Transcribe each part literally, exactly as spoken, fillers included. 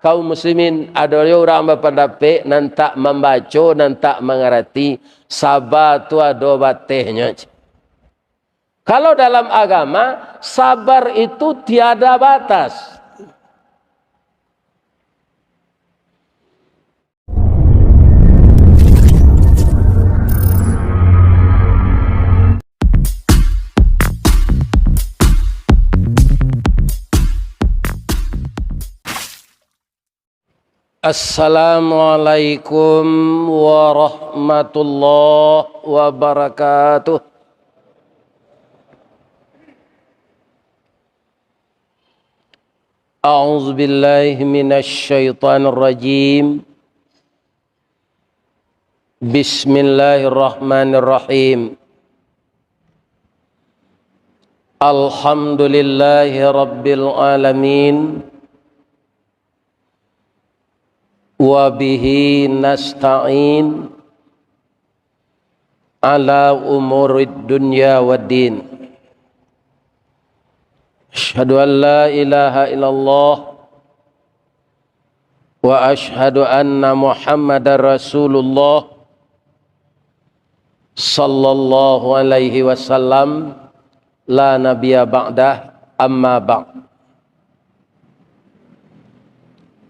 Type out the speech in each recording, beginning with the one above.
Kaum muslimin, ado juo urang bapandapek, nan tak mambaco, nan tak mangarati, saba tu ado batehnyo. Kalau dalam agama, sabar itu tiada batas. Assalamualaikum warahmatullahi wabarakatuh. A'udzubillahi minasyaitonirrajim. Bismillahirrahmanirrahim. Alhamdulillahi rabbil alamin. Wa bihi nasta'in ala umurid dunya waddin. Asyhadu an la ilaha illallah wa asyhadu anna Muhammadar Rasulullah sallallahu alaihi wasallam, la nabiyya ba'dah, amma ba'd.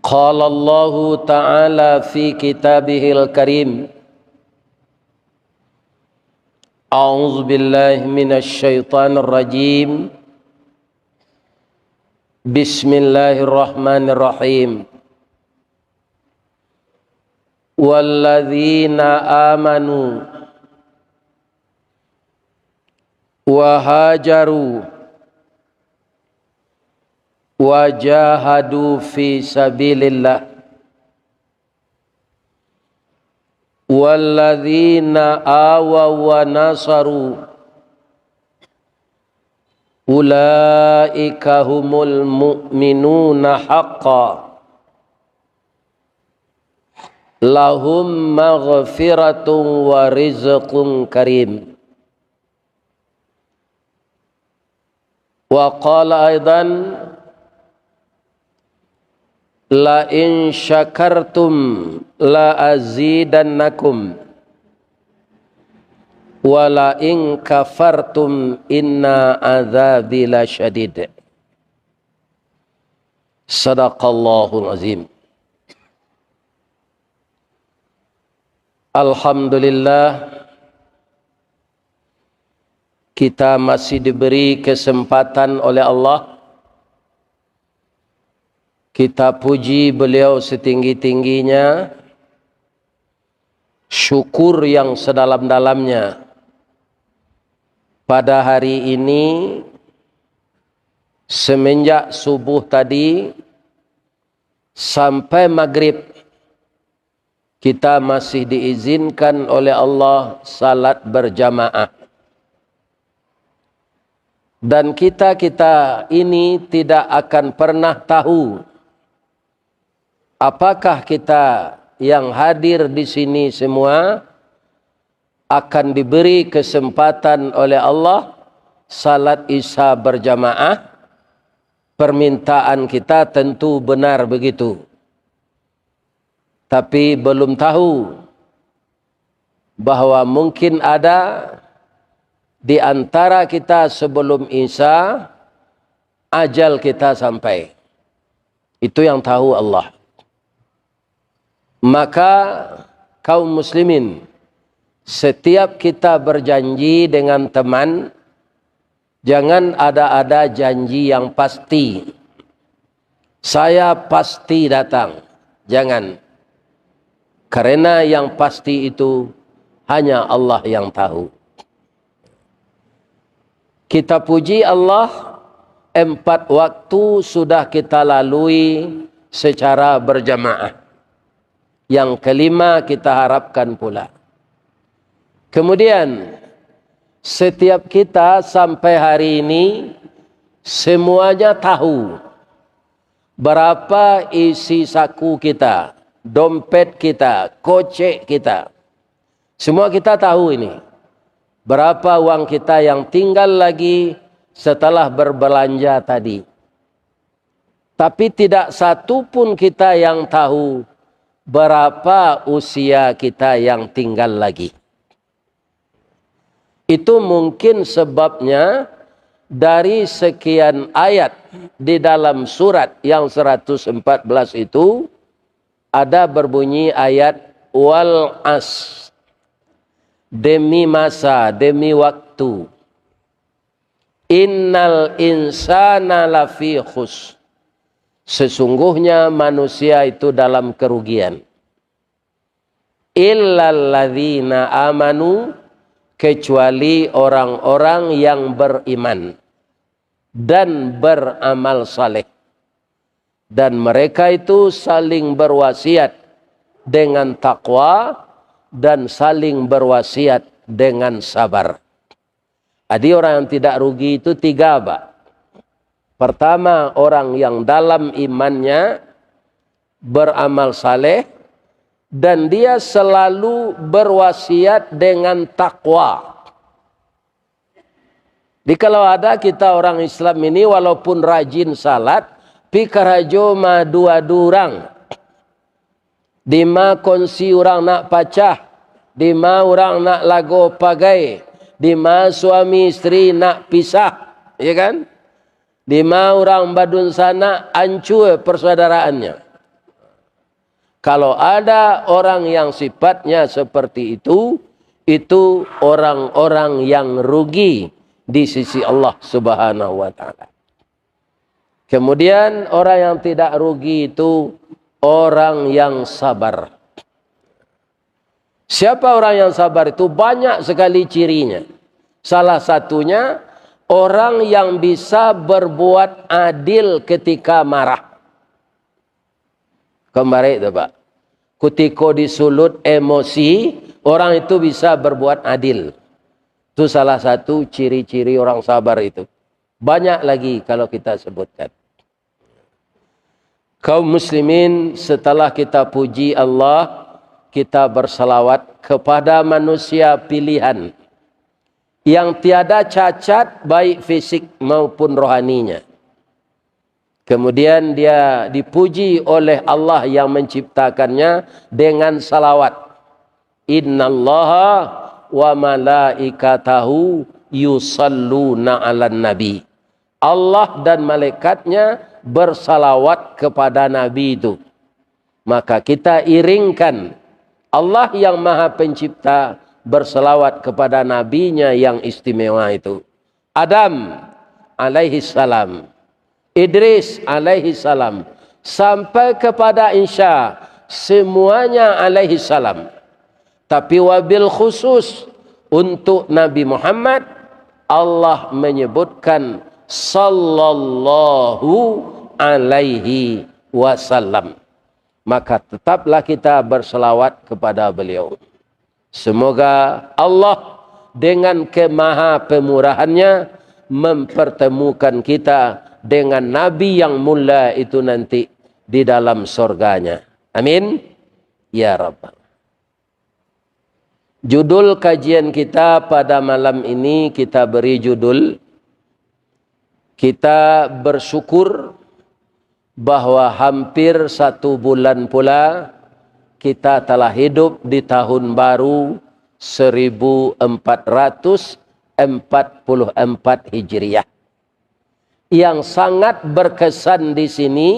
Qala Allahu ta'ala fi kitabihil karim, a'udzu billahi minasy syaithanir rajim. Bismillahirrahmanirrahim. Walladzina amanu wa hajaru wa jahadu fi sabilillah, walladzina awaw wa nasaru, ulaika humul mu'minuna haqqan, lahum maghfiratun wa rizqun karim. Wa qala aidan, la in syakartum la azidannakum, wa la in kafartum inna adzabi lasyadid. Sadaqallahul azim. Alhamdulillah, kita masih diberi kesempatan oleh Allah. Kita puji Beliau setinggi-tingginya, syukur yang sedalam-dalamnya. Pada hari ini, semenjak subuh tadi sampai magrib, kita masih diizinkan oleh Allah salat berjamaah. Dan kita-kita ini tidak akan pernah tahu, apakah kita yang hadir di sini semua akan diberi kesempatan oleh Allah salat Isya berjamaah. Permintaan kita tentu benar begitu. Tapi belum tahu bahwa mungkin ada di antara kita sebelum Isya, ajal kita sampai. Itu yang tahu Allah. Maka, kaum muslimin, setiap kita berjanji dengan teman, jangan ada-ada janji yang pasti. "Saya pasti datang." Jangan. Karena yang pasti itu hanya Allah yang tahu. Kita puji Allah, empat waktu sudah kita lalui secara berjamaah. Yang kelima kita harapkan pula. Kemudian, setiap kita sampai hari ini, semuanya tahu berapa isi saku kita, dompet kita, kocek kita. Semua kita tahu ini. Berapa uang kita yang tinggal lagi setelah berbelanja tadi. Tapi tidak satu pun kita yang tahu berapa usia kita yang tinggal lagi. Itu mungkin sebabnya dari sekian ayat di dalam surat yang seratus empat belas itu, ada berbunyi ayat, "Wal as, demi masa, demi waktu. Innal insana lafi khus, sesungguhnya manusia itu dalam kerugian. Illalladzina amanu, kecuali orang-orang yang beriman dan beramal saleh. Dan mereka itu saling berwasiat dengan takwa dan saling berwasiat dengan sabar." Jadi orang yang tidak rugi itu tiga, Pak. Pertama, orang yang dalam imannya beramal saleh, dan dia selalu berwasiat dengan takwa. Jadi kalau ada kita orang Islam ini, walaupun rajin salat, pi karajo maadu-adu urang. Dima konsi urang nak pacah, dima urang nak lago pagai, dima suami isteri nak pisah, ya kan? Dima urang badunsanak, ancua persaudaraannyo. Kalau ada orang yang sifatnya seperti itu, itu orang-orang yang rugi di sisi Allah Subhanahu wa Ta'ala. Kemudian, orang yang tidak rugi itu orang yang sabar. Siapa orang yang sabar itu? Banyak sekali cirinya. Salah satunya, orang yang bisa berbuat adil ketika marah. Kambali tu, Pak. Kutiko disulut emosi, orang itu bisa berbuat adil. Itu salah satu ciri-ciri orang sabar itu. Banyak lagi kalau kita sebutkan. Kaum muslimin, setelah kita puji Allah, kita bersalawat kepada manusia pilihan yang tiada cacat baik fisik maupun rohaninya. Kemudian dia dipuji oleh Allah yang menciptakannya dengan salawat. "Innallaha wa malaikatahu yusalluna 'alan nabi." Allah dan malaikatnya bersalawat kepada Nabi itu. Maka kita iringkan Allah yang Maha Pencipta bersalawat kepada Nabinya yang istimewa itu. Adam alaihi salam, Idris alaihi salam, sampai kepada Isa, semuanya alaihi salam. Tapi wabil khusus, untuk Nabi Muhammad, Allah menyebutkan sallallahu alaihi wasallam. Maka tetaplah kita bersalawat kepada beliau. Semoga Allah dengan kemaha pemurahannya mempertemukan kita dengan Nabi yang mulia itu nanti di dalam sorganya. Amin. Ya Rabbal. Judul kajian kita pada malam ini kita beri judul, kita bersyukur bahwa hampir satu bulan pula kita telah hidup di tahun baru seribu empat ratus empat puluh empat Hijriah. Yang sangat berkesan di sini,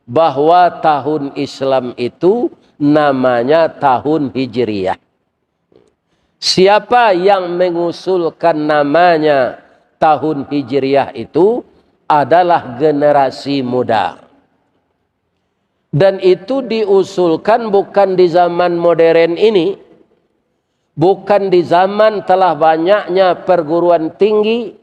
bahwa tahun Islam itu namanya tahun Hijriah. Siapa yang mengusulkan namanya tahun Hijriah itu adalah generasi muda. Dan itu diusulkan bukan di zaman modern ini, bukan di zaman telah banyaknya perguruan tinggi,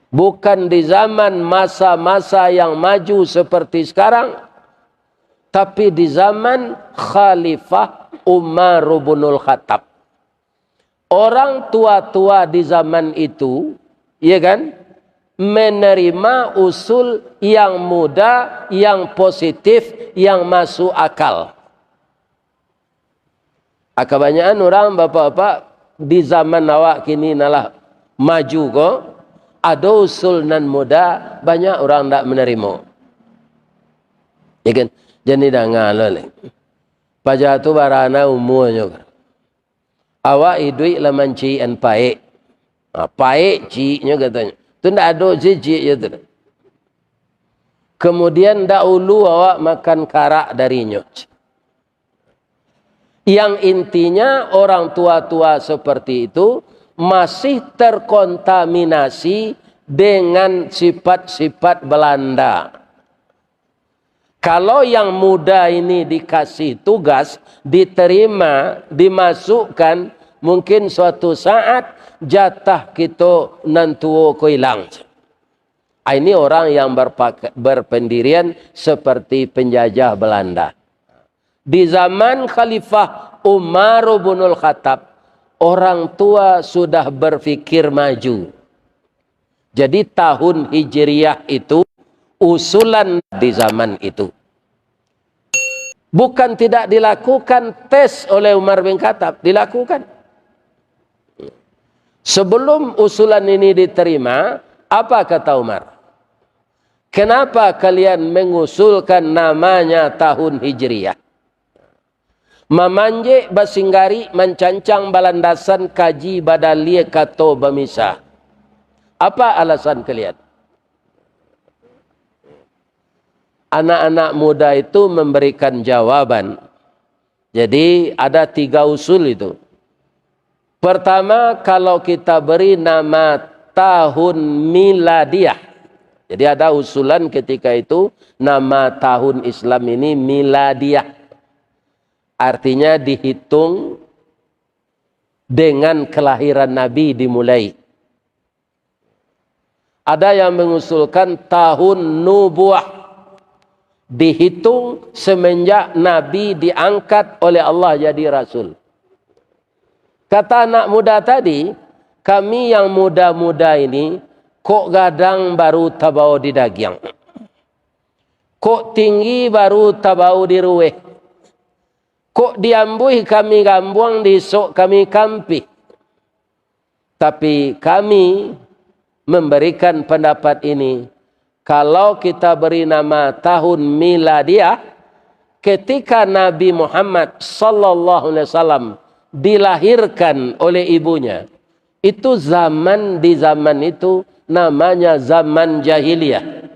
bukan di zaman masa-masa yang maju seperti sekarang, tapi di zaman Khalifah Umar bin Khattab. Orang tua-tua di zaman itu, ya kan, menerima usul yang muda, yang positif, yang masuk akal. Ah, kabanyakan urang, bapak-bapak, di zaman awak kini nan lah maju ko, Ado usul nan mudah, banyak urang ndak manarimo. Ya kan? Jan didanga lo lai. Paja tu barana umuanyo. Awak iduik lah manciikan paek. Ha, paek ciiknyo katonyo. Tu ndak ado ciik-ciik je tu. Kemudian dahulu awak makan karak darinyo. Yang intinya, orang tua-tua seperti itu masih terkontaminasi dengan sifat-sifat Belanda. Kalau yang muda ini dikasih tugas, diterima, dimasukkan, mungkin suatu saat jatah kito nan tuo ko ilang. Ah, ini orang yang berpaka-, berpendirian seperti penjajah Belanda. Di zaman Khalifah Umar bin Khattab, orang tua sudah berpikir maju. Jadi, tahun Hijriah itu usulan di zaman itu. Bukan tidak dilakukan tes oleh Umar bin Khattab, dilakukan. Sebelum usulan ini diterima, apa kata Umar? "Kenapa kalian mengusulkan namanya tahun Hijriah? Mamanjek basinggari, mancancang balandasan, kaji badalia kato bamisa." Apa alasan kalian? Anak-anak muda itu memberikan jawaban. Jadi, ada tiga usul itu. Pertama, kalau kita beri nama tahun miladiah. Jadi, ada usulan ketika itu, nama tahun Islam ini miladiah. Artinya, dihitung dengan kelahiran Nabi dimulai. Ada yang mengusulkan tahun nubuah, dihitung semenjak Nabi diangkat oleh Allah jadi rasul. Kata anak muda tadi, "Kami yang muda-muda ini, kok gadang baru tabao di dagiang, kok tinggi baru tabao di ruweh, kok diambuih kami gambuang, diisok kami kampih." Tapi kami memberikan pendapat ini, kalau kita beri nama tahun miladiah, ketika Nabi Muhammad sallallahu alaihi wasallam dilahirkan oleh ibunya, itu zaman, di zaman itu namanya zaman jahiliyah.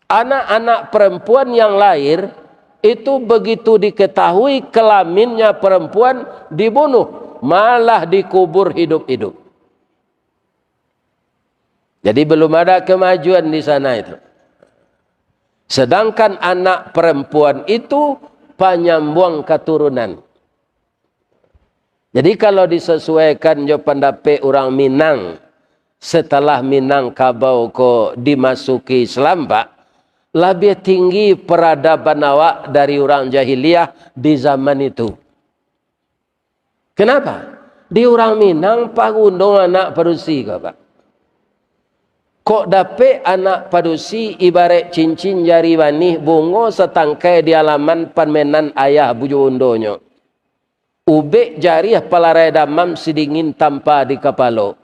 Anak-anak perempuan yang lahir itu, begitu diketahui kelaminnya perempuan, dibunuh, malah dikubur hidup-hidup. Jadi, belum ada kemajuan di sana itu. Sedangkan anak perempuan itu panyambuang keturunan. Jadi, kalau disesuaikan jo pandapek urang Minang, setelah Minangkabau ko dimasuki Islam, Pak, labiah tinggi peradaban awak dari urang jahiliyah di zaman itu. Kenapa? Di urang Minang paguno anak padusi ko, Pak. Kok dapek anak padusi ibarat cincin jari banih, bungo satangkai di alaman pamenan ayah bujundonyo. Ubek jariah palarai damam, sidingin tampa di kapalo.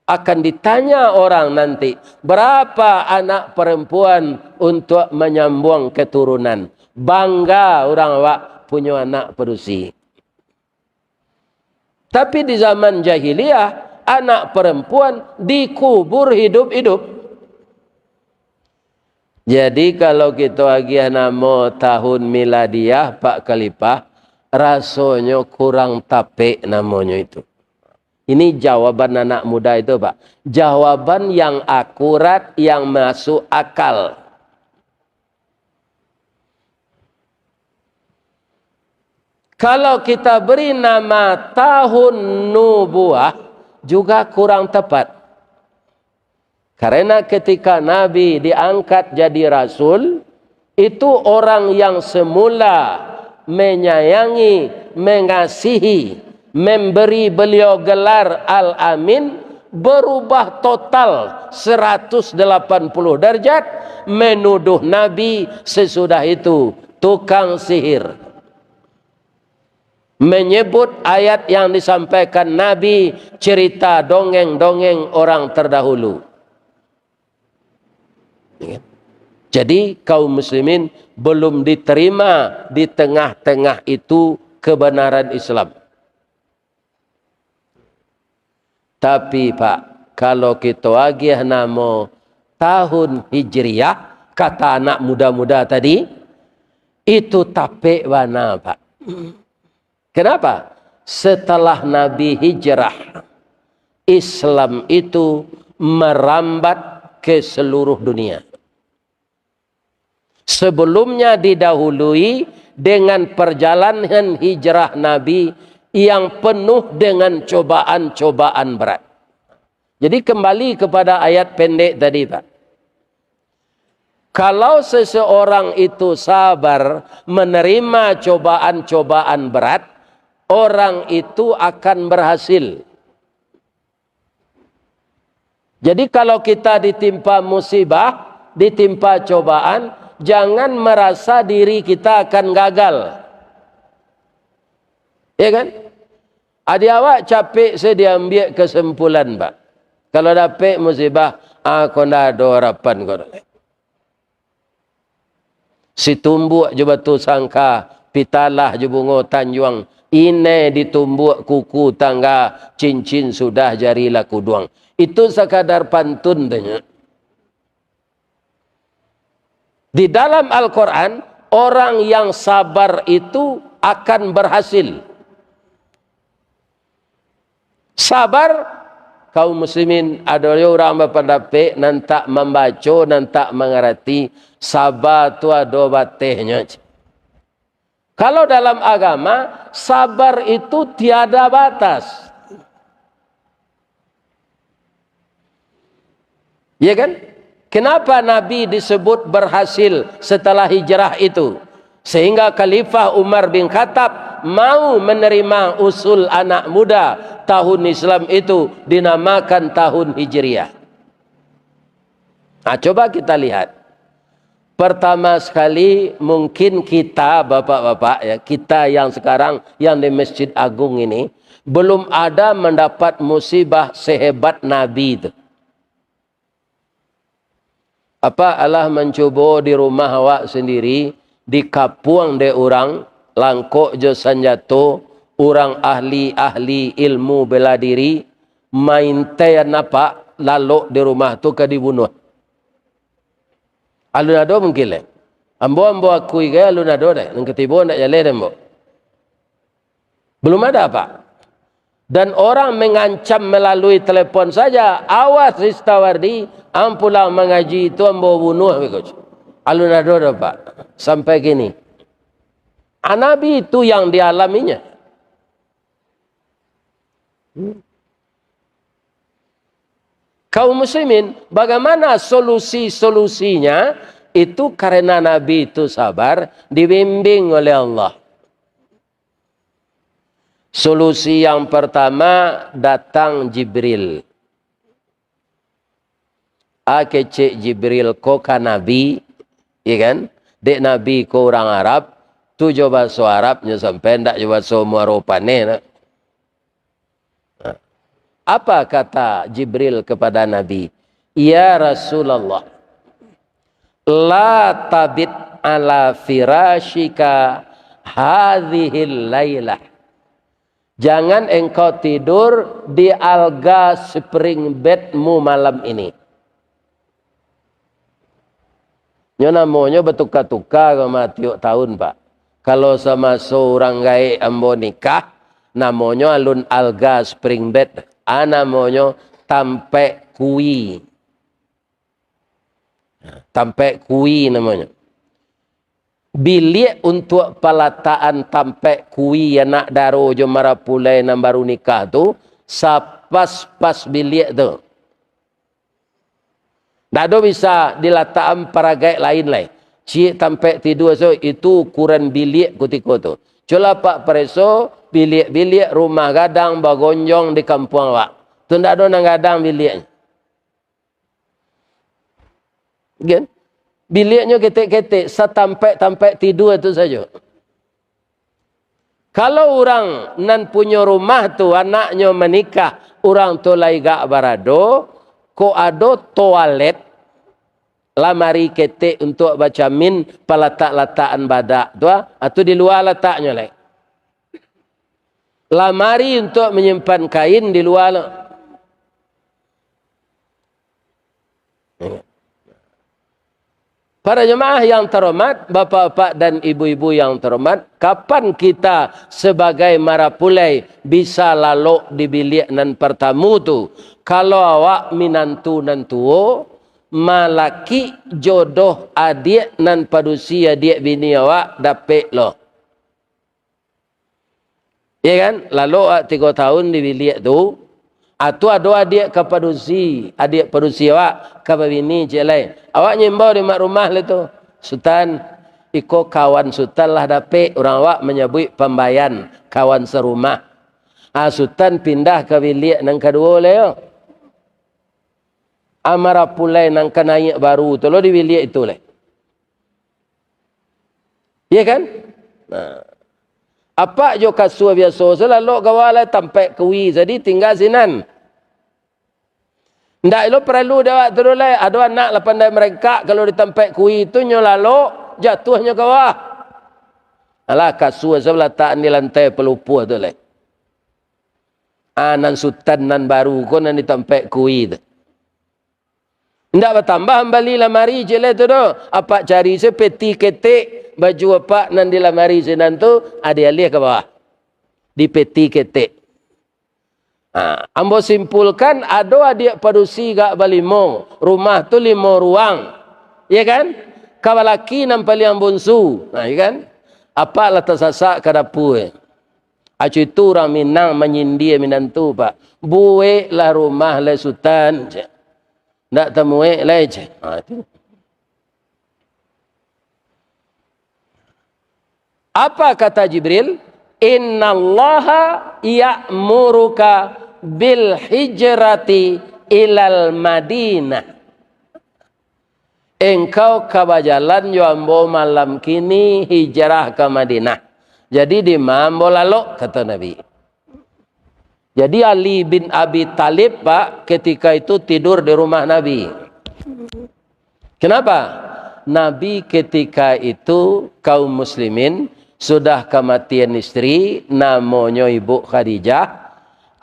Akan ditanya orang nanti, berapa anak perempuan untuk menyambung keturunan. Bangga urang awak punyo anak padusi. Tapi di zaman jahiliyah, anak perempuan dikubur hidup-hidup. Jadi, kalau kito agiah namo tahun miladiah, Pak Khalifah, rasonyo kurang tapek namonyo itu. Ini jawaban anak muda itu, Pak. Jawaban yang akurat, yang masuk akal. Kalau kita beri nama tahun nubuah, juga kurang tepat. Karena ketika Nabi diangkat jadi rasul, itu orang yang semula menyayangi, mengasihi, memberi beliau gelar Al-Amin, berubah total seratus delapan puluh derajat, menuduh Nabi sesudah itu tukang sihir. Menyebut ayat yang disampaikan Nabi, cerita dongeng-dongeng orang terdahulu. Ya kan? Jadi, kaum muslimin, belum diterima di tengah-tengah itu kebenaran Islam. Tapi, Pak, kalau kito agiah namo tahun Hijriah, kata anak muda-muda tadi, itu tapek bana, Pak. Kenapa? Setelah Nabi hijrah, Islam itu merambat ke seluruh dunia. Sebelumnya didahului dengan perjalanan hijrah Nabi yang penuh dengan cobaan-cobaan berat. Jadi, kembali kepada ayat pendek tadi, Pak. Kalau seseorang itu sabar menerima cobaan-cobaan berat, orang itu akan berhasil. Jadi, kalau kita ditimpa musibah, ditimpa cobaan, jangan merasa diri kita akan gagal. Ya kan? Adi awak capek se diambiak kesimpulan, Pak. Kalau dapek musibah, ah, ko ndak ado harapan ko. Situmbuak jo batu sangka, pitalah jo bungo tanjuang, inai ditumbuak kuku tangga, cincin sudah jari lah kuduang. Itu sakadar pantun tu nyo. Di dalam Al-Quran, orang yang sabar itu akan berhasil. Sabar, kaum muslimin, ado jo urang bapandapek, nan tak mambaco, nan tak mangarati, sabar tu ado batehnyo. Kalau dalam agama, sabar itu tiada batas. Ya kan? Kenapa Nabi disebut berhasil setelah hijrah itu? Sehingga Khalifah Umar bin Khattab mau menerima usul anak muda tahun Islam itu dinamakan tahun Hijriah. Nah, coba kita lihat. Pertama sekali, mungkin kita, bapak-bapak, ya, kita yang sekarang yang di Masjid Agung ini, belum ada mendapat musibah sehebat Nabi itu. Apa, alah mancubo di rumah awak sandiri, dikapuang dek urang, langkok jo sanjato, urang ahli-ahli ilmu bela diri, maintaian apak, lalok di rumah tu ka dibunuah. Alun ado mungkin lai. Ambo, ambo akui gai alun ado deh. Nan katibo ndak jaleh deh ambo. Belum ada, Pak. Dan orang mengancam melalui telepon saja, "Awas, Ristawardi, ang pulang mangaji tu ambo bunuah," beko. Alun ado doh, Pak. Sampai kini. Ah, Nabi itu yang dialaminya. Hmm. Kaum muslimin, bagaimana solusi-solusinya? Itu karena Nabi itu sabar, dibimbing oleh Allah. Solusi yang pertama, datang Jibril. Ah, kecek Jibril ko ka Nabi, ya kan? Dek Nabi ko urang Arab, tu jo baso Arabnyo sampai, ndak jo baso Muaro Paneh nak. Nah, apa kata Jibril kepada Nabi? "Ya Rasulullah, la tabit ala firasyika hadhihil lailah." Jangan engkau tidur di alga spring bedmu malam ini. Nyo namonyo batuka-tuka ko mah tiok tahun, Pak. Kalau samaso urang gaek ambo nikah, namonyo alun alga spring bed, a namonyo tampek kui. Tampek kui namonyo. Biliak untuak palatakan tampek kui anak daro jo marapulai nan baru nikah tu, sapas-pas biliak tu. Ndak ado bisa dilatakan paragaik lain lai. Ciek tampek tidua so, itu ukuran biliak kutiko tu. Cubolah Apak pareso biliak-biliak rumah gadang bagonjong di kampuang awak. Tu ndak ado nan gadang biliaknyo. Kan? Biliaknyo ketek-ketek, satampek-tampek tidua tu sajo. Kalau urang nan punyo rumah tu anaknyo manikah, urang tu lai gak barado, kok ado toalet, lamari ketek untuak bacamin, palatak-latakan badak tu, ah, tu di lua lataknyo lai. Lamari untuak manyimpan kain di lua lo. Para jamaah yang terhormat, bapak-bapak dan ibu-ibu yang terhormat, kapan kita sebagai marapulai bisa lalok di biliak nan partamu tu? Kalau awak minantu nan tuo, malakik jodoh adiak nan padusi adiak bini awak, dapek lo. Ya kan? Lalok awak tigo tahun di biliak tu, ah, tu ado adiak ka padusi, adiak padusi awak ka babini ciek lai. Awak nyo imbau di mak rumah lai tu, "Sutan, iko kawan Sutan lah dapek, urang awak manyabuik pambayan, kawan sarumah. Ah, Sutan pindah ka biliak nan kaduo lai yo. Ah, marapulai nan ka naiak baru tu lo di biliak itu lai." Iya kan? Nah. Apak jo kasua biaso, salalok gawa lai tampek kui, jadi tingga sinan. Ndak ilo paralu dek awak tu doh lai, ado anak lah pandai marengkak, kalau di tampek kui tu nyo lalok, jatuahnyo ka bawah. Alah, kasua sajo latakan di lantai palupuah tu lai. Ah, nan Sutan nan baru ko nan di tampek kui tu. Indak batambah mambali lamari ciek lai tu doh. Apak cari se peti ketek, baju apak nan di lamari sinan tu, ah, dialiah ka bawah. Di peti ketek. Ha, ambo simpulkan, ado adiak padusi gak balimo, rumah tu limo ruang. Iya kan? Ka balaki nan paliang bunsu. Ha, iya kan? Apak lah tasasak ka dapua. Acu itu urang Minang manyindia minantu, Pak. "Bueklah rumah lai, Sutan," cek. "Ndak tamuek lai," cek. Ha, itu. Apa kata Jibril? "Innallaha ya'muruka bil hijrati ilal Madinah." "Engkau ka bajalan jo ambo malam kini hijrah ka Madinah. Jadi, dima ambo lalok?" kato Nabi. Jadi, Ali bin Abi Thalib, Pak, ketika itu tidur di rumah Nabi. Kenapa? Nabi ketika itu, kaum muslimin, sudah kamatian istri, namonyo Ibu Khadijah,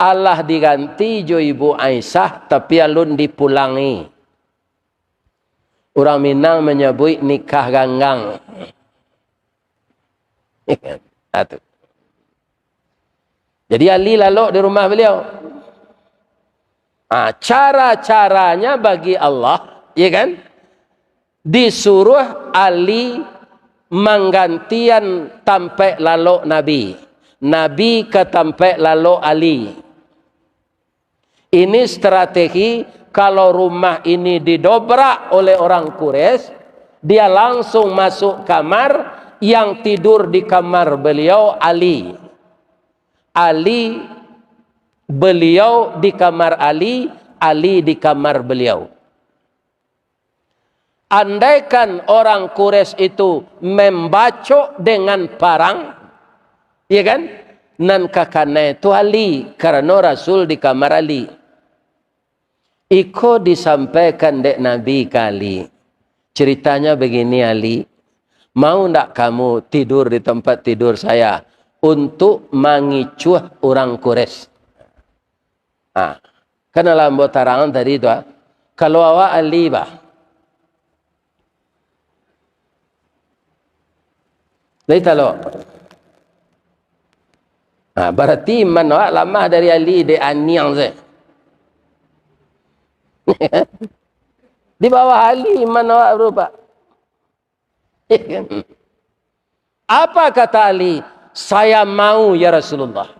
alah diganti jo Ibu Aisyah, tapi alun dipulangi. Urang Minang manyabuik nikah ganggang. Ah, tu. Jadi, Ali lalok di rumah beliau. Ah, cara-caranya bagi Allah, ya kan? Disuruh Ali manggantian tampek lalok Nabi. Nabi ka tampek lalok Ali. Ini strategi, kalau rumah ini didobrak oleh orang Quraisy, dia langsung masuk kamar, yang tidur di kamar beliau Ali. Ali, beliau di kamar Ali, Ali di kamar beliau. Andaikan orang Quraisy itu membacok dengan parang, ya kan? Nan ka kanai tu Ali, karano Rasul di kamar Ali. Iko disampaikan dek Nabi ka Ali. Ceritanya begini, Ali. Mau ndak kamu tidur di tempat tidur saya untuk mangicuah urang Quraisy? Ah, kan lah ambo tarang tadi tu, ah. Kalau awak Ali, bah. Lai talok. Ah, berarti iman awak lamah dari Ali, dek aniang se. Di bawah Ali iman awak baru, Pak. Apa kata Ali? "Saya mau, ya Rasulullah.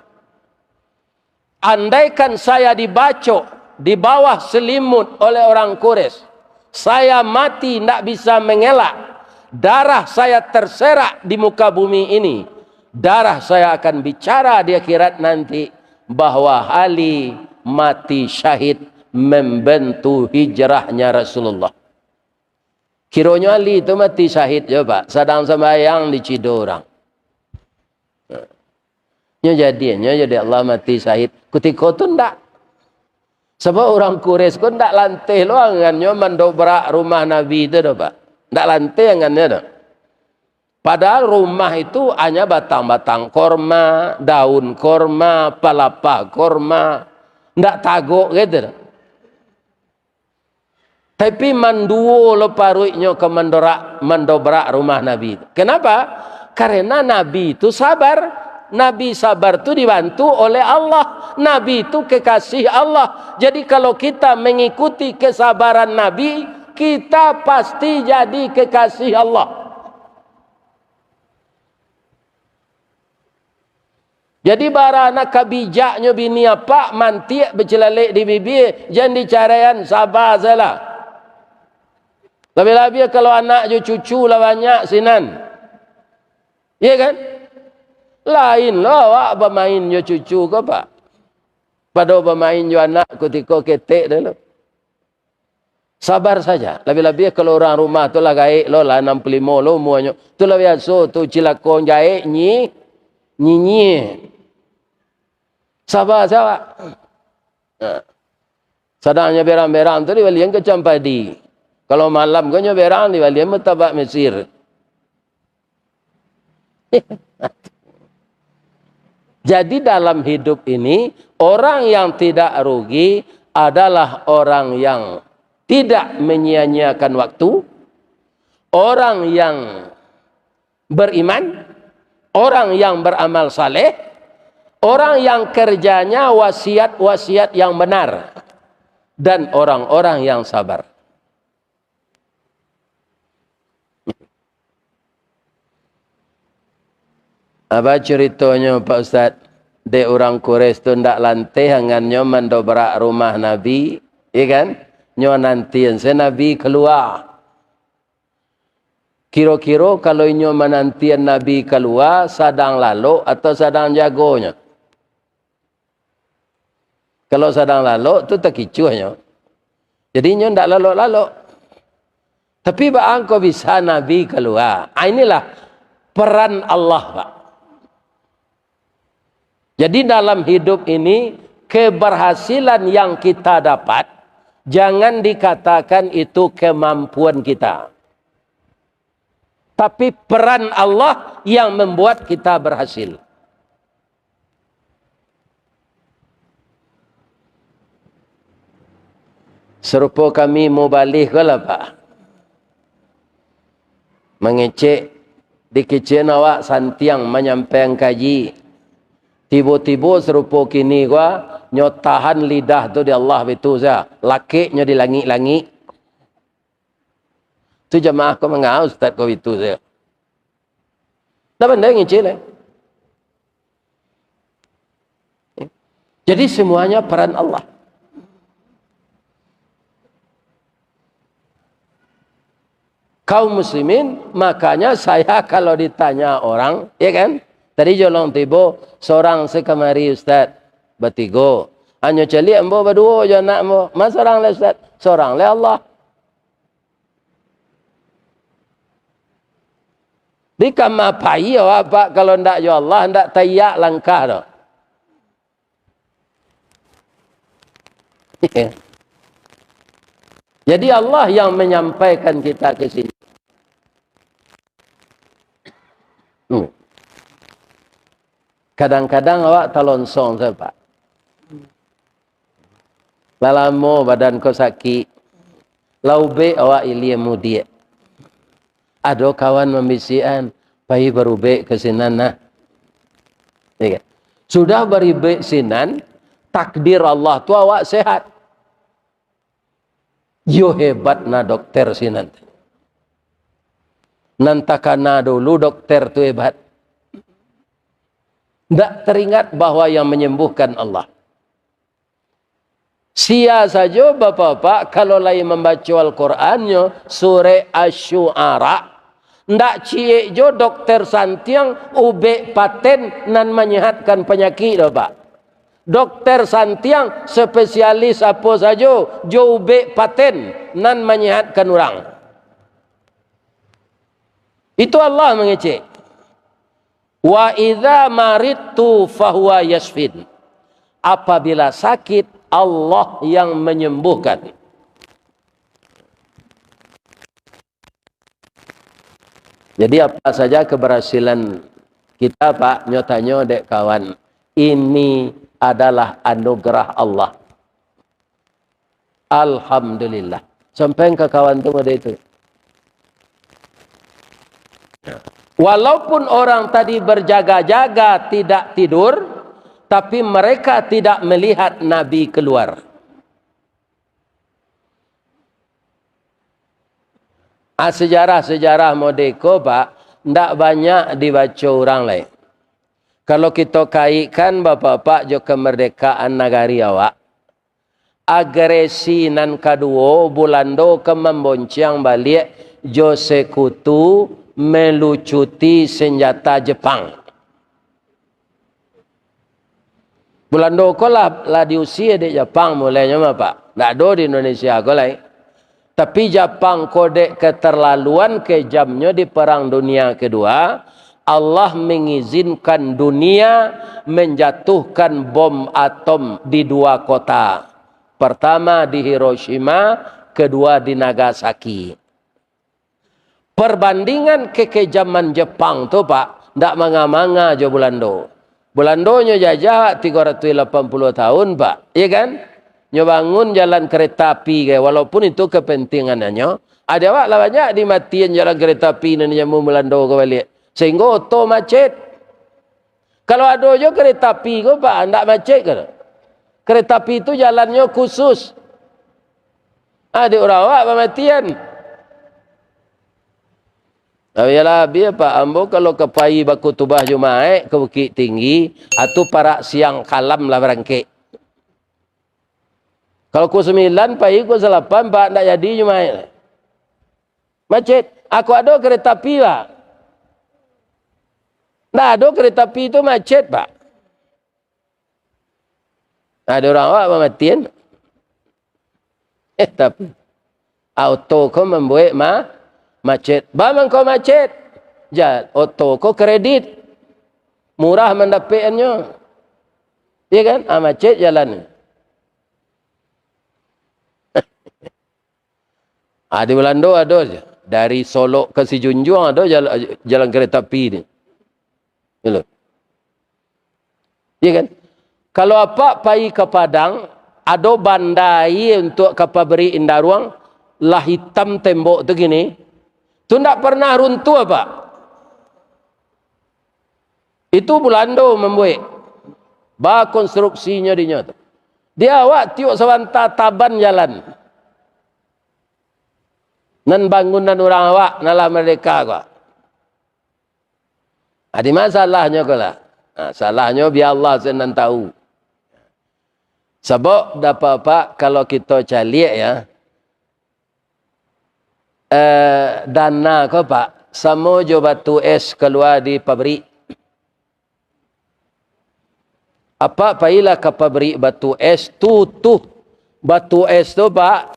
Andaikan saya dibacok di bawah selimut oleh orang Quraisy, saya mati ndak bisa mengelak, darah saya terserak di muka bumi ini, darah saya akan bicara di akhirat nanti bahwa Ali mati syahid membantu hijrahnya Rasulullah." Kironyo Ali tu mati syahid jo, Pak, sadang sambayang dicido urang. Nyo jadiannyo jadi Allah mati syahid. Kutiko tu ndak. Sabab urang Quraisy ko ndak lanteh lo angannyo mandobrak rumah Nabi tu doh, Pak. Ndak lanteh angannyo doh. Padahal rumah itu hanya batang-batang korma, daun korma, palapah korma. Ndak tagok gitu doh. Tapi manduo lo paruiknyo ka mandorak, mandobrak rumah Nabi. Kenapa? Karena Nabi itu sabar. Nabi sabar tu dibantu oleh Allah. Nabi itu kekasih Allah. Jadi, kalau kita mengikuti kesabaran Nabi, kita pasti jadi kekasih Allah. Jadi, bara nak ka bijaknyo bini apak, mantiak bacilalek di bibia, jan dicaraian, saba sajolah. Labiah-labiah kalau anak jo cucu lah banyak sinan. Iya kan? Lain lo awak bamain jo cucu ko, Pak, pado bamain jo anak kutiko ketek dulu. Sabar saja. Labiah-labiah kalau urang rumah tu lah gaek lo, lah anam puluah limo lo umuanyo. Tu lah biaso tu cilako gaek, nyi-, nyinyia. Sabar saja, Pak. Nah. Sadang nyo berang-berang tu dibalian kacang padi. Kalau malam ko nyo berang, dibalian martabak Mesir. Jadi, dalam hidup ini, orang yang tidak rugi adalah orang yang tidak menyia-nyiakan waktu, orang yang beriman, orang yang beramal saleh, orang yang kerjanya wasiat-wasiat yang benar, dan orang-orang yang sabar. Apa curitonyo, Pak Ustaz? Dek urang Quraisy tu ndak lanteh angannyo mandobrak rumah Nabi, iya kan? Nyo nantian se Nabi kalua. Kiro-kiro kalau inyo manantian Nabi kalua, sadang lalok atau sadang jagonyo? Kalau sadang lalok tu takicuahnyo. Jadi inyo ndak lalok-lalok. Tapi baa angko bisa Nabi kalua? Ah, inilah peran Allah, Pak. Jadi dalam hidup ini, keberhasilan yang kita dapat, jangan dikatakan itu kemampuan kita. Tapi peran Allah yang membuat kita berhasil. Sarupo kami mubalih ko lah, Pak. Mangecek, di kicen awak santiang manyampaian kaji. Tibo-tibo sarupo kini ko, nyo tahan lidah tu di Allah bitu sajo. Lakeknyo di langik-langik. Tu jamaah ko manga ustaz ko bitu sajo. Ndak pandai ngecek lai. Jadi semuanya peran Allah. Kaum muslimin, makanya saya kalau ditanya orang, ya kan? Tadi jolong tibo, sorang se kamari, Ustaz, batigo. Hanyo caliak ambo baduo jo anak ambo. Ma sorang lai, Ustaz? Sorang lai Allah. Di kama pai awak, Pak, kalau ndak jo Allah, ndak taiak langkah doh. Jadi Allah yang menyampaikan kita ke sini. Hmm. Kadang-kadang awak talonsong sajo, Pak. Lah lamo badan ko sakik, lah ubek awak ilia mudiak. Ado kawan mambisiakan, "Pai barubek ka sinan nah." Ya kan? Sudah barubek sinan, takdir Allah tu awak sehat. Yo hebat nah dokter sinan. Nan takana dulu dokter tu hebat. Ndak teringat bahwa yang menyembuhkan Allah. Sia sajo, Bapak-bapak, kalau lai mambaco Al-Qur'annyo, surek Asy-Syu'ara, ndak ciek jo dokter santiang ubek paten nan manyehatkan panyakik doh, Pak. Dokter santiang, spesialis apo sajo, jo ubek paten nan manyehatkan urang. Itu Allah mangecek. "Wa idza maridtu fahuwa yasfin." Apabila sakit, Allah yang menyembuhkan. Jadi, apa saja keberhasilan kita, Pak, nyo tanyo dek kawan, ini adalah anugerah Allah. Alhamdulillah. Sampaian ka kawan tu model itu. Walaupun orang tadi berjaga-jaga tidak tidur, tapi mereka tidak melihat Nabi keluar. Ah, sejarah-sejarah model ko, Pak, ndak banyak dibaco urang lai. Kalau kito kaikkan, Bapak-bapak, jo kemerdekaan nagari awak, agresi nan kaduo, Bulando ka mambonciang baliak jo sekutu melucuti senjata Jepang. Bulando ko lah, lah diusie dek Japang mulainyo mah, Pak. Ndak ado di Indonesia ko lai. Tapi Japang ko dek keterlaluan kejamnyo di Perang Dunia Kedua, Allah mengizinkan dunia menjatuhkan bom atom di dua kota. Pertama di Hiroshima, kedua di Nagasaki. Perbandingan kekejaman Jepang tu, Pak, ndak manga-manga jo Bulando. Bulando nyo jajah tigo ratuih lapan puluah tahun, Pak. Iya kan? Nyo bangun jalan kereta api, kan? Walaupun itu kepentingannyo. Ado awak lah banyak dimatian jalan kereta api nan nyambung Bulando ka baliak. Sehinggo oto macet. Kalau ado jo kereta api ko, Pak, ndak macet ko. Kereta api tu jalannyo khusus. Ah, dek urang awak bamatian. Tapi lah, biar, Pak, ambo kalau ka pai bakutubah Jumaik ka Bukittinggi, atu parak siang kalam lah barangkek. Kalau pukua sambilan pai, pukua salapan, Pak, ndak jadi Jumaik. Macet. Ako ado kereta api, Pak. Ndak ado kereta api tu macet, Pak. Ado urang awak bamatian. Eh, tapi, oto ko mambuek ma-, macet. Ba mangko macet? Ja, oto ko kredit. Murah mandapekannyo. Iya kan? Ah, macet jalan. Ah, di Bulando ado se. Dari Solok ka Sijunjuang ado jal-, jalan kereta api ni. Gitu. Iya kan? Kalau apak pai ka Padang, ado banda aia untuak ka pabrik Indaruang, lah itam tembok tu kini. Tu ndak pernah runtuh, Pak. Itu Bulando mambuek. Bakonstruksinyo dinyo tu. Di awak tiok sabanta taban jalan. Nan bangunan urang awak, nan lah merdeka ko. Adi ma salahnyo ko lah? Ha, salahnyo biar Allah se nan tahu. Sabab, Bapak-bapak, kalau kito caliak, ya, eh, dana ko, Pak, samo jo batu es kalua di pabrik. Apak pailah ka pabrik batu es, tu utuh. Batu es tu, Pak,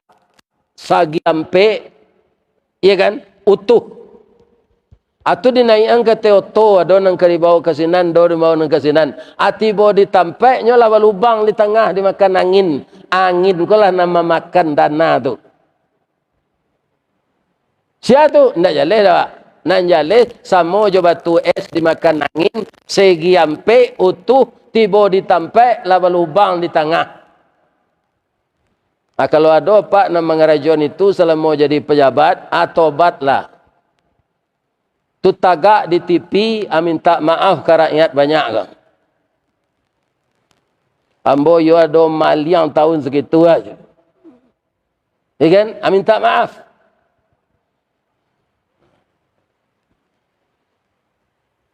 sagi ampek, iya kan? Utuh. Atu dinaiakan ka ateh oto, ado nan ka dibawa ka sinan, ado dibawa nan ka sinan. Ati tibo di tampeknyo lah balubang di tangah dimakan angin. Angin ko lah nan mamakan dana tu. Sia tu? Ndak jaleh doh, Pak. Nan jaleh samo jo batu es dimakan angin, segi ampek, utuh, tibo di tampek, lah balubang di tangah. Ah, kalau ado, Pak, nan mangarajoan itu salamo jadi pejabat, ah, tobatlah. Tu tagak di T V, ah, mintak maaf ka rakyat banyak ko. Ambo yo ado maliang tahun sakitu ajo. Ya kan? Ah, mintak maaf.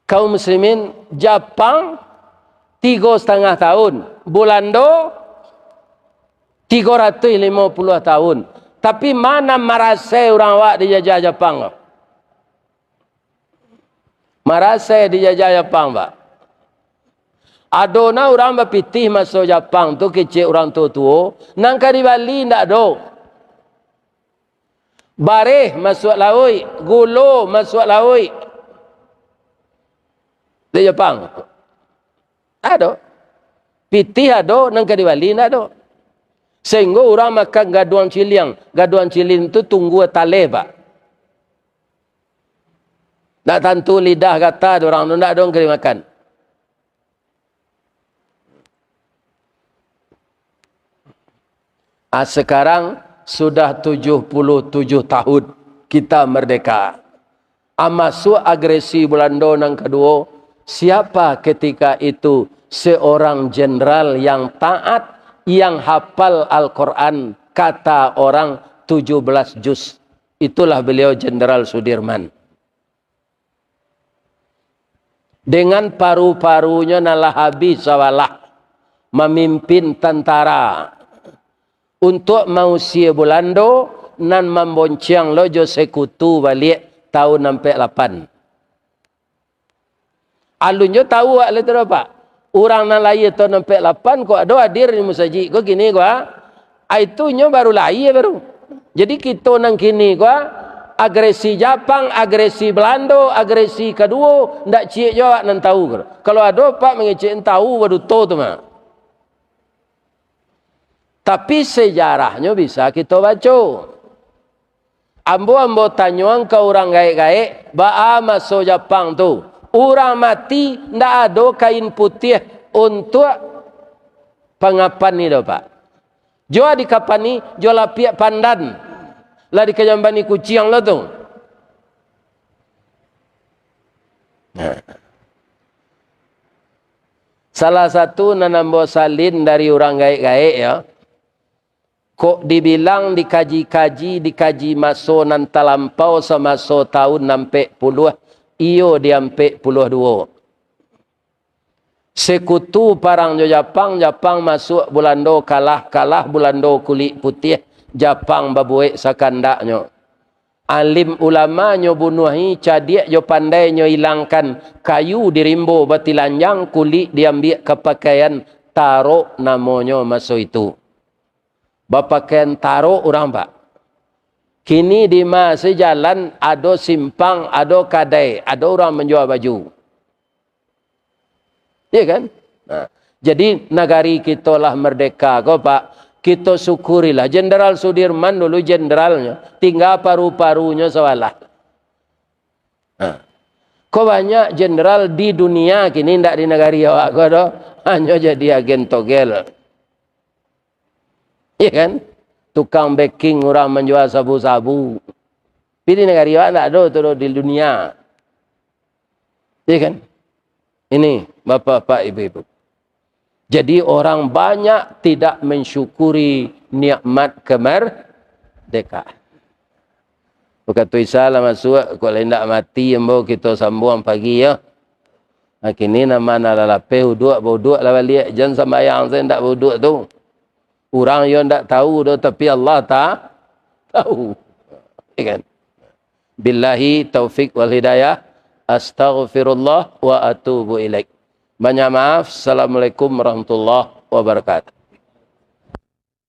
Kaum muslimin, Japang tigo satangah tahun, Bulando tigo ratuih limo puluah tahun. Tapi ma nan marasai urang awak dijajah Japang ko? Marasai dijajah Japang, Pak. Ado na urang bapitih maso Japang tu, kecek urang tuo-tuo, nan ka dibali ndak ado. Bareh masuak lauik, gulo masuak lauik. Di Japang. Ado. Pitih ado, nan ka dibali ndak ado. Sahinggo urang makan gaduang ciliang. Gaduang ciliang tu tunggua taleh, Pak. Ndak tantu lidah gata dek urang tu, ndak ado nan ka dimakan. Ah, sekarang sudah tujuh puluh tujuh tahun kita merdeka. Ah, masuak agresi Belando nan kaduo, siapa ketika itu seorang jenderal yang taat, yang hafal Al-Quran, kata orang tujuh belas juz. Itulah beliau Jenderal Sudirman. Dengan paru-parunyo nan lah habih sawalah, mamimpin tantara untuak mausie Bulando nan mambonciang lo jo Sekutu baliak taun ampek lapan. Alun jo tahu awak lai tu doh, Pak. Urang nan lahia taun ampek lapan ko ado hadir di musajik ko kini ko, ah. Ai tu nyo baru lahia baru. Jadi kito nan kini ko, ah, agresi Japang, agresi Belando, agresi kaduo, ndak ciek jo awak nan tahu ko. Kalau ado, Pak, mangecek nan tahu baduto tu mah. Tapi sejarahnyo bisa kito baco. Ambo, ambo tanyoan ka urang gaek-gaek, baa maso Japang tu, urang mati ndak ado kain putiah untuak pangapan ni doh, Pak. Jo dikapani jo lapiak pandan, lah dikajambani kuciang lo tu. Nah. Salah satu nan ambo salin dari urang gaek-gaek, yo, kok dibilang dikaji-kaji, dikaji maso nan talampau samaso taun ampek puluah, iyo di ampek puluah duo. Sekutu parang jo Japang, Japang masuak Bulando kalah, kalah Bulando kulik putiah, Japang babuek sakandaknyo. Alim ulama nyo bunuahi, cadiak jo pandai nyo ilangkan, kayu di rimbo batilanjang, kulik diambiak ka pakaian, tarok namonyo maso itu. Bapakaian tarok urang, Pak. Kini di ma se jalan, ado simpang, ado kadai, ado urang manjua baju. Iya kan? Nah, jadi nagari kito lah merdeka ko, Pak. Kito syukurilah. Jenderal Sudirman dulu jenderalnyo. Tingga paru-parunyo sawalah. Nah. Ko banyak jenderal di dunia kini ndak di nagari awak ko doh. Hanyo jadi agen togel. Iya kan? Tukang beking urang manjua sabu-sabu. Tapi di nagari awak ndak ado tu doh di dunia. Iya kan? Ini, bapak-bapak, ibu-ibu. Jadi, orang banyak tidak mensyukuri nikmat kemerdekaan. Wakatu Isya lah masuak, kok lah indak mati, ambo kito sambuang pagi, yo. Nah, kini nama nan lah lapeh uduak, bauduak lah baliak. Jan sambayang sajo indak bauduak tu. Urang yo ndak tahu doh, tapi Allah ta-, tahu. Ya kan? Billahi taufik wal hidayah. Astaghfirullah wa atubu ilaik. Banyak maaf. Assalamualaikum warahmatullahi wabarakatuh.